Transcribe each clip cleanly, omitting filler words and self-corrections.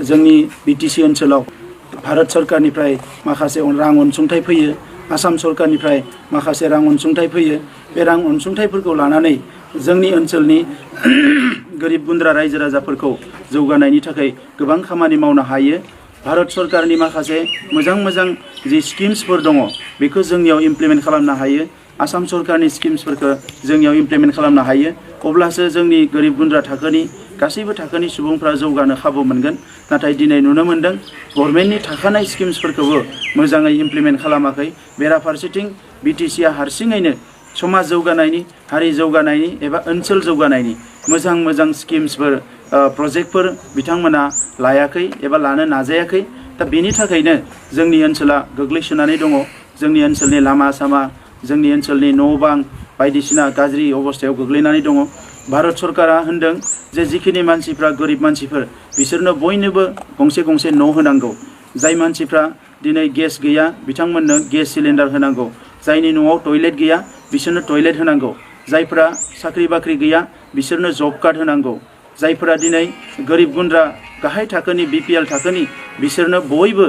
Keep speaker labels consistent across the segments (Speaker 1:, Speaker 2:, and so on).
Speaker 1: जोंनि बिटिसि ओनसोलाव भारत सरकारनिफ्राय माखासे रां अनसुंथाइ फैयो, आसाम सरकारनिफ्राय माखासे रां अनसुंथाइ फैयो। बे रां अनसुंथाइफोरखौ लानानै जोंनि ओनसोलनि गोरिब गुन्द्रा रायजो राजाफोरखौ जौगानायनि थाखाय गोबां खामानि मावनो हायो। भारत सरकारनि माखासे मोजां जि स्किम्सफोर दङ बेखौ जोंनियाव इमप्लिमेन्ट खालामनो हायो। आसाम सरकारनि स्किम्सफोरखौ जोंनियाव इमप्लिमेन्ट खालामनो हायो। अब्लासो जोंनि गोरिब गुन्द्रा थाखोनि गासैबो थाखोनि सुबुंफ्रा जौगानो खाबु मोनगोन। नाथाय दिनै नुनो मोन्दों गभर्नमेन्टनि थाखानाय स्किम्सफोरखौबो मोजाङै इमप्लिमेन्ट खालामाखै। बेराफारसेथिं बिटिसिआ हारसिङैनो समाज जौगानायनि, हारि जौगानायनि एबा ओनसोल जौगानायनि मोजां स्किम्सफोर प्रजेक्टफोर बिथांमोना लायाखै एबा लानो नाजायाखै। दा बेनि थाखायनो जोंनि ओनसोला गोग्लैसोनानै दङ। जोंनि ओनसोलनि लामा सामा, जोंनि ओनसोलनि न' बां बायदिसिना गाज्रि अबस्थायाव गोग्लैनानै दङ। भारत सरकारा होनदों जे जिखिनि मानसिफ्रा गोरिब मानसिफोर बिसोरनो बयनोबो गंसे गंसे न' होनांगौ। जाय मानसिफ्रा दिनै गेस गैया बिथांमोननो गेस सिलिन्डार होनांगौ। जायनि न'आव टयलेट गैया बिसोरनो टयलेट होनांगौ। जायफ्रा साख्रि बाख्रि गैया बिसोरनो जब कार्ड होनांगौ। जायफोरा दिनै गोरिब गुन्द्रा गाहाय थाखोनि बिपिएल थाखोनि बिसोरनो बयबो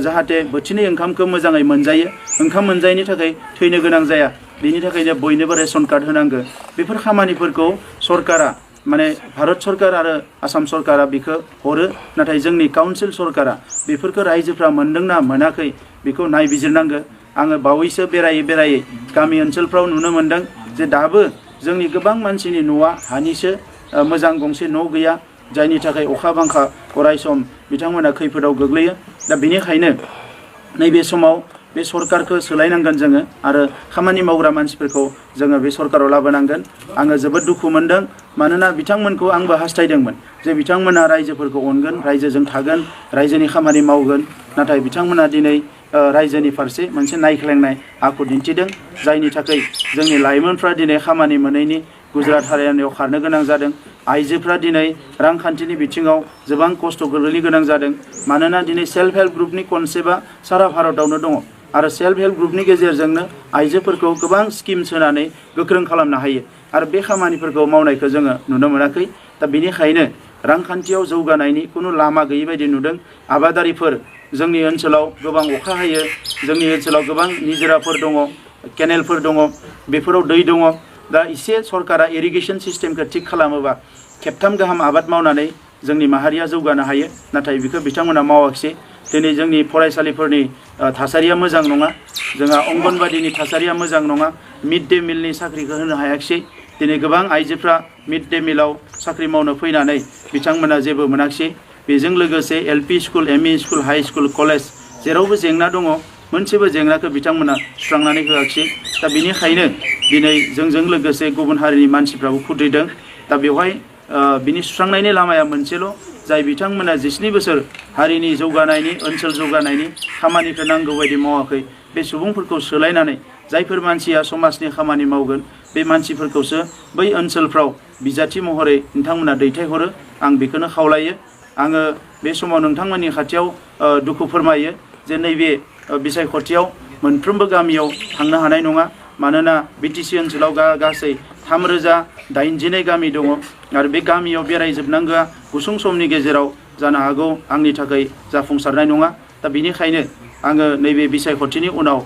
Speaker 1: जाहाथे बोथिनै ओंखामखौ मोजाङै मोनजायो, ओंखाम मोनजायैनि थाखाय थैनो गोनां जाया, बेनि थाखायनो बयनोबो रेशन कार्ड होनांगौ। बेफोर खामानिफोरखौ सरकारा माने भारत सरकार आरो आसाम सरकारा बेखौ हरो। नाथाय जोंनि काउन्सिल सरकारा बेफोरखौ रायजोफ्रा मोनदोंना मोनाखै बेखौ नायबिजिरनांगौ। आङो बावैसो बेरायै गामि ओनसोलफ्राव नुनो मोन्दों जे दाबो जोंनि गोबां मानसिनि न'आ हानिसो, मोजां गंसे न' गैया। जायनि थाखाय अखा बांखा अराय सम बिथांमोना खैफोदाव गोग्लैयो। दा बेनिखायनो नैबे समाव बे सरकारखौ सोलायनांगोन जोङो आरो खामानि मावग्रा मानसिफोरखौ जोङो बे सरकाराव लाबोनांगोन। आङो जोबोद दुखु मोनदों मानोना बिथांमोनखौ आंबो हास्थायदोंमोन जे बिथांमोना रायजोफोरखौ अनगोन, रायजोजों थागोन, रायजोनि खामानि मावगोन। नाथाय बिथांमोना दिनै रायजोनि फारसे मोनसे नायख्लेंनाय आखु दिन्थिदों। जायनि थाखाय जोंनि लाइमोनफ्रा दिनै खामानि मोनैनि गुजरात हारियानायाव खारनो गोनां जादों। आइजोफ्रा दिनै रांखान्थिनि बिथिङाव गोबां खस्थ' गोग्लैनो गोनां जादों। मानोना दिनै सेल्फ हेल्प ग्रुपनि कनसेप्टआ सारा भारतावनो दङ आरो सेल्फ हेल्प ग्रुपनि गेजेरजोंनो आइजोफोरखौ गोबां स्किम्स होनानै गोख्रों खालामनो हायो। आरो बे खामानिफोरखौ मावनायखौ जोङो नुनो मोनाखै। दा बेनिखायनो रांखान्थियाव जौगानायनि खुनु लामा गैयै बायदि नुदों। आबादारिफोर जोंनि ओनसोलाव गोबां अखा हायो, जोंनि ओनसोलाव गोबां निजोराफोर दङ, केनेलफोर दङ, बेफोराव दै दङ। दा एसे सरकारा इरिगेसन सिस्टेमखौ थिग खालामोबा खेबथाम गाहाम आबाद मावनानै जोंनि माहारिया जौगानो हायो। नाथाय बेखौ बिथांमोना मावाखिसै। दिनै जोंनि फरायसालिफोरनि थासारिया मोजां नङा, जोंहा अंगनबादिनि थासारिया मोजां नङा, मिड डे मिलनि साख्रिखौ होनो हायाखिसै। दिनै गोबां आइजोफ्रा मिड डे मिलाव साख्रि मावनो फैनानै बिथांमोना जेबो मोनाखिसै। बेजों लोगोसे LP school, ME school, high school, college जेरावबो जेंना दङ, मोनसेबो जेंनाखौ बिथांमोना सुस्रांनानै होआखिसै। दा बेनिखायनो दिनै जोंजों लोगोसे गुबुन हारिनि मानसिफ्राबो खुद्रिदों। दा बेवहाय बिनि सुस्रांनायनि लामाया मोनसेल', जाय बिथांमोना 19 बोसोर हारिनि जौगानायनि, ओनसोल जौगानायनि खामानिखौ नांगौ बायदि मावाखै। बे सुबुंफोरखौ सोलायनानै जायफोर मानसिया समाजनि खामानि मावगोन बे मानसिफोरखौसो बै ओनसोलफ्राव बिजाथि महरै नोंथांमोना दैथायहरो। आं बेखौनो खावलायो। आङो बे समाव नोंथांमोननि खाथियाव दुखु फोरमायो जे नैबे बिसायख'थियाव मोनफ्रोमबो गामियाव थांनो हानाय नङा। मानोना बिटिसि ओनसोलाव गासै 3089 गामि दङ आरो बे गामियाव बेरायजोबनांगौआ गुसुं समनि गेजेराव जानो हागौ आंनि थाखाय जाफुंसारनाय नङा। दा बेनिखायनो आङो नैबे बिसायख'थिनि उनाव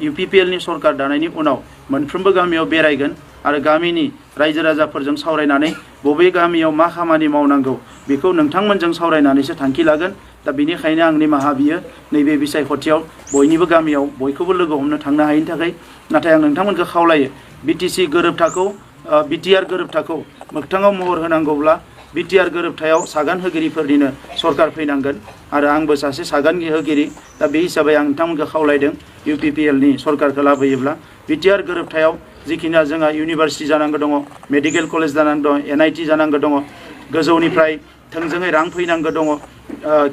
Speaker 1: इउपिपिएलनि सरकार दानायनि उनाव मोनफ्रोमबो गामियाव बेरायगोन आरो गामिनि रायजो राजाफोरजों सावरायनानै बबे गामियाव मा खामानि मावनांगौ बेखौ नोंथांमोनजों सावरायनानैसो थांखि लागोन। दा बेनिखायनो आं निमाहा बियो नैबे बिसायख'थियाव बयनिबो गामियाव बयखौबो लोगो हमनो थांनो हायैनि थाखाय। नाथाय आं नोंथांमोनखौ खावलायो बिटिसि गोरोबथाखौ, बिटिआर गोरोबथाखौ मोगथाङाव महर होनांगौब्ला बिटिआर गोरोबथायाव सागान होगिरिफोरनिनो सरकार फैनांगोन आरो आंबो सासे सागान होगिरि। दा बे हिसाबै आं नोंथांमोनखौ खावलायदों इउपिपिएलनि सरकारखौ लाबोयोब्ला बिटिआर गोरोबथायाव जिखिनिया जोंहा इउनिभारसिटि जानांगौ दङ, मेडिकेल कलेज जानांगौ दङ, एनआइटि जानांगौ दङ, गोजौनिफ्राय थोंजोङै रां फैनांगौ दङ,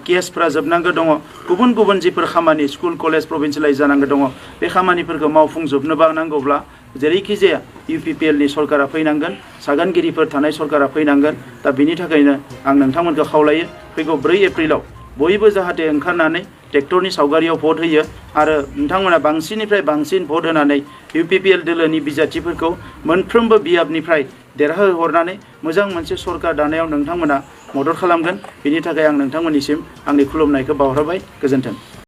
Speaker 1: केसफ्रा जोबनांगौ दङ, गुबुन गुबुन जिफोर खामानि स्कुल कलेज प्रभिन्सियेलाइज जानांगौ दङ बे खामानिफोरखौ मावफुंजोबनोबा नांगौब्ला जेरैखि जाया इउपिपिएलनि सरकारा फैनांगोन, सागानगिरिफोर थानाय सरकारा फैनांगोन। दा बेनि थाखायनो आं नोंथांमोनखौ खावलायो फैगौ 4 एप्रिलाव बयबो जाहाथे ओंखारनानै ट्रेक्टरनि सावगारियाव भट होयो आरो नोंथांमोना बांसिननिफ्राय बांसिन भट होनानै इउपिपिएल दोलोनि बिजाथिफोरखौ मोनफ्रोमबो बियाबनिफ्राय देरहाहरनानै मोजां मोनसे सरकार दानायाव नोंथांमोना मदद खालामगोन। बेनि थाखाय आं नोंथांमोननिसिम आंनि खुलुमनायखौ बावहरबाय। गोजोन्थों।